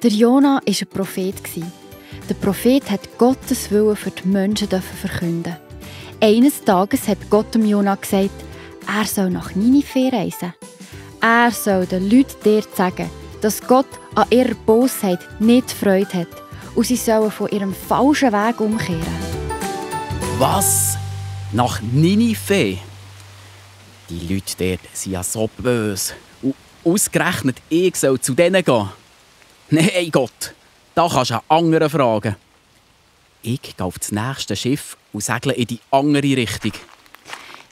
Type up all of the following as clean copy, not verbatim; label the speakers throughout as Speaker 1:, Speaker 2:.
Speaker 1: Der Jona war ein Prophet. Der Prophet hat Gottes Willen für die Menschen verkünden. Eines Tages hat Gott dem Jona gesagt, er soll nach Ninive reisen. Er soll den Leuten dort sagen, dass Gott an ihrer Bosheit nicht Freude hat und sie sollen von ihrem falschen Weg umkehren.
Speaker 2: Was? Nach Ninive? Die Leute dort sind ja so böse. Und ausgerechnet ich soll zu denen gehen. Nein, Gott, da kannst du einen anderen fragen. Ich gehe auf das nächste Schiff und segle in die andere Richtung.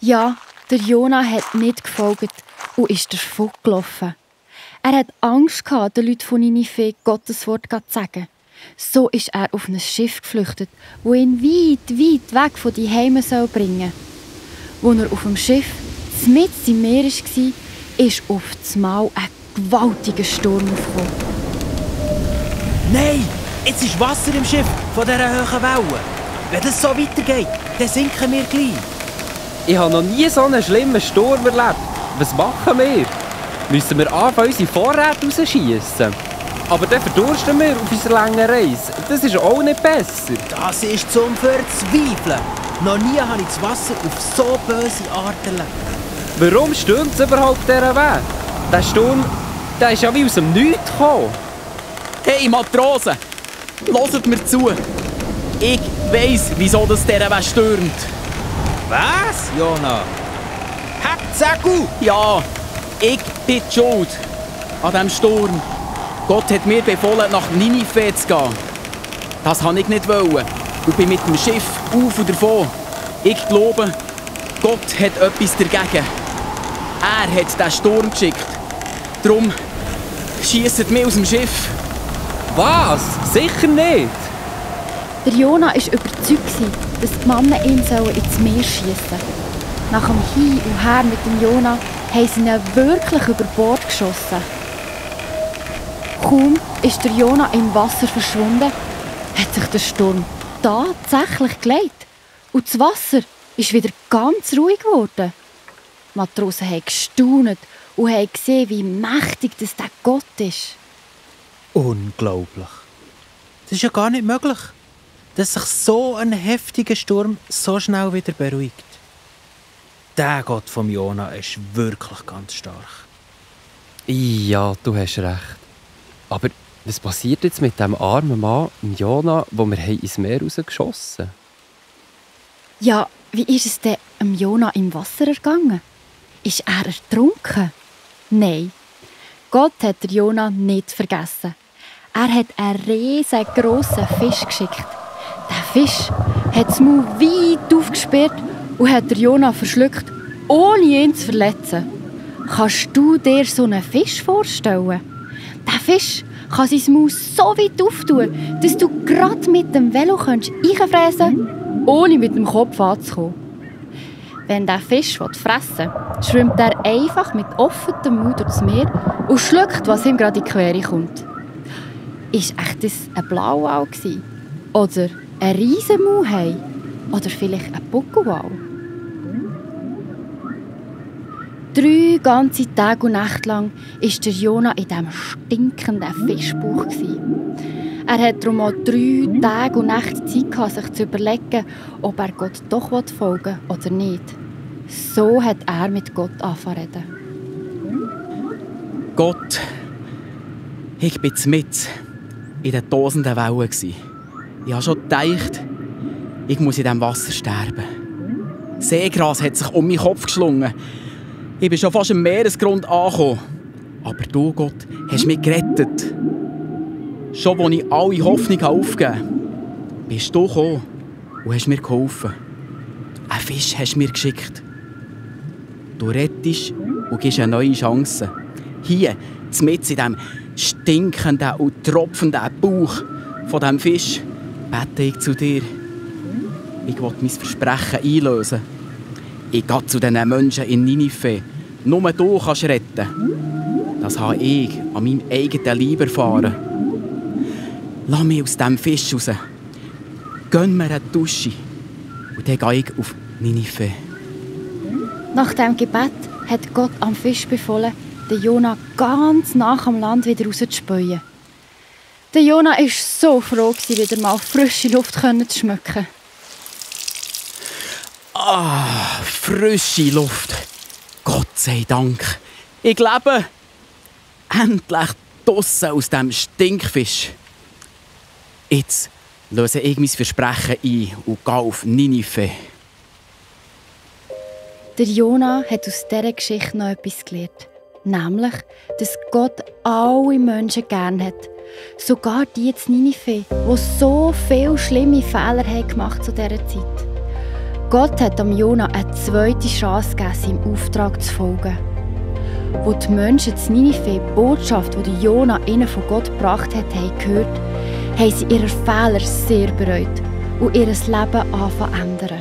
Speaker 1: Ja, der Jona hat nicht gefolgt und ist davon gelaufen. Er hat Angst gehabt, den Leuten von Ninive Gottes Wort zu sagen. So ist er auf ein Schiff geflüchtet, das ihn weit, weit weg von die Heime bringen soll. Als er auf dem Schiff mitten im Meer war, ist auf einmal ein gewaltiger Sturm aufgekommen.
Speaker 3: Nein, jetzt ist Wasser im Schiff von dieser hohen Welle. Wenn das so weitergeht, dann sinken wir gleich.
Speaker 4: Ich habe noch nie so einen schlimmen Sturm erlebt. Was machen wir? Müssen wir anfangen, unsere Vorräte rausschiessen? Aber dann verdursten wir auf unserer langen Reise. Das ist auch nicht besser.
Speaker 3: Das ist zum Verzweifeln. Noch nie habe ich das Wasser auf so böse Art erlebt.
Speaker 4: Warum stürmt es überhaupt dieser Weg? Der Sturm, der ist ja wie aus dem Nichts gekommen.
Speaker 2: Hey Matrosen, hört mir zu. Ich weiss, wieso das dieser Weg stürmt.
Speaker 3: Was, Jona? Segel!
Speaker 2: Ja, ich bin die schuld an diesem Sturm. Gott hat mir befohlen, nach Ninive zu gehen. Das wollte ich nicht und bin mit dem Schiff auf und davon. Ich glaube, Gott hat etwas dagegen. Er hat diesen Sturm geschickt. Darum schiesst mich aus dem Schiff.
Speaker 4: Was? Sicher nicht!
Speaker 1: Der Jona war überzeugt, dass die Männer ihn ins Meer schiessen sollen. Nach dem Hin und Her mit dem Jona haben sie ihn wirklich über Bord geschossen. Kaum ist der Jona im Wasser verschwunden, hat sich der Sturm tatsächlich gelegt. Und das Wasser ist wieder ganz ruhig geworden. Die Matrosen haben gestaunt und haben gesehen, wie mächtig das der Gott ist.
Speaker 3: Unglaublich. Das ist ja gar nicht möglich, dass sich so ein heftiger Sturm so schnell wieder beruhigt. Der Gott vom Jona ist wirklich ganz stark.
Speaker 4: Ja, du hast recht. Aber was passiert jetzt mit dem armen Mann, dem Jona, den wir ins Meer rausgeschossen haben?
Speaker 1: Ja, wie ist es denn dem Jona im Wasser ergangen? Ist er ertrunken? Nein, Gott hat den Jona nicht vergessen. Er hat einen riesengroßen Fisch geschickt. Der Fisch hat das Maul weit aufgesperrt und hat den Jona verschluckt, ohne ihn zu verletzen. Kannst du dir so einen Fisch vorstellen? Der Fisch kann sein Maul so weit auftun, dass du gerade mit dem Velo reinfräsen kannst, ohne mit dem Kopf anzukommen. Wenn der Fisch fressen will, schwimmt er einfach mit offenem Maul durchs Meer und schluckt, was ihm gerade in die Quere kommt. Ist echt das ein Blauwal? Oder ein Riesenmauhai? Oder vielleicht ein Buckelwal? 3 ganze Tage und Nächte lang war der Jona in diesem stinkenden Fischbauch. Er hatte darum auch 3 Tage und Nächte Zeit gehabt, sich zu überlegen, ob er Gott doch folgen will oder nicht. So hat er mit Gott angefangen zu reden.
Speaker 2: Gott, ich bin mitten in den tosenden Wellen. Ich habe schon gedacht, ich muss in diesem Wasser sterben. Seegras hat sich um meinen Kopf geschlungen. Ich bin schon fast am Meeresgrund angekommen. Aber du, Gott, hast mich gerettet. Schon als ich alle Hoffnung aufgegeben habe, bist du gekommen und hast mir geholfen. Einen Fisch hast du mir geschickt. Du rettest und gibst eine neue Chance. Hier, mitten in diesem stinkenden und tropfenden Bauch von diesem Fisch, bete ich zu dir. Ich will mein Versprechen einlösen. Ich gehe zu diesen Menschen in Ninive. Nur du kannst retten. Das habe ich an meinem eigenen Leib erfahren. Lass mich aus diesem Fisch raus. Gönn mir eine Dusche. Und dann gehe ich auf Ninive.
Speaker 1: Nach dem Gebet hat Gott am Fisch befohlen, den Jona ganz nach am Land wieder rauszuspähen. Der Jona war so froh, wieder mal frische Luft zu schmecken.
Speaker 2: Ah, frische Luft. Gott sei Dank. Ich lebe. Endlich draussen aus dem Stinkfisch. Jetzt löse ich mein Versprechen ein und gehe auf Ninive.
Speaker 1: Der Jona hat aus dieser Geschichte noch etwas gelernt. Nämlich, dass Gott alle Menschen gerne hat. Sogar die in Ninive, die so viele schlimme Fehler gemacht haben zu dieser Zeit. Gott hat dem Jona eine zweite Chance gegeben, seinem Auftrag zu folgen. Als die Menschen in Ninive die Botschaft, die Jona ihnen von Gott gebracht hat, gehört, haben sie ihre Fehler sehr bereut und ihr Leben angefangen zu ändern.